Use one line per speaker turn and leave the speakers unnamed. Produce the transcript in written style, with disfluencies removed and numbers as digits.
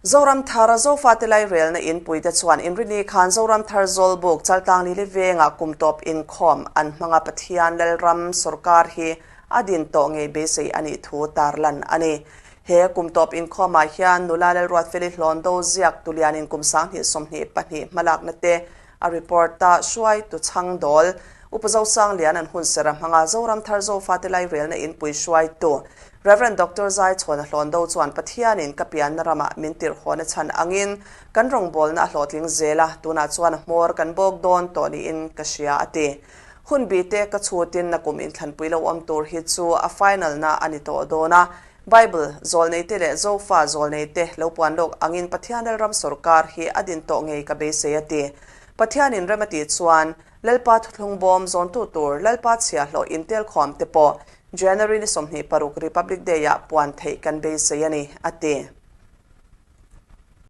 Zoramthar Zofate Lairelna Inpuite chuan Inrini khan Zoramthar Zawlbuk Chaltlang Lili Vengah kum tawp inkhawm an hmang a, Pathian Lalram sawrkar hi a din tawh ngei beisei a nih thu tarlan a ni. He kum tawp inkhawmah hian nula Lalruatfeli Hlawndo ziak Tulianin kum 2022 hmalakna te a report a, hruaitu chhang dawl Upa Zosanglian an hunserh a hmang a, Zoramthar Zofate Lairelna Inpui hruaitu Rev. Doctor Zaichhawna Hlawndo chuan Pathianin ka pianna ramah min tirhawna chhan angin kan rawngbawlna a hlawhtling zel a, tunah chuan a hmawr kan bawk dawn tawh niin ka hria a ti. Hun bite ka chhutin nakum inthlanpui lo awm tur hi chu a final na a ni tawh dawn a, Bible zawlneite leh Zofa zawlneite lo puan lawk angin Pathian Lalram sawrkar hi a din tawh ngei ka beisei a ti. Pathianin rem a tih chuan Lalpa thuthlung bawm zawntu tur Lalpa chhiahhlawh intelkhawm te pawh January ni 26 Republic Day ah puan theih kan beisei a ni, a ti.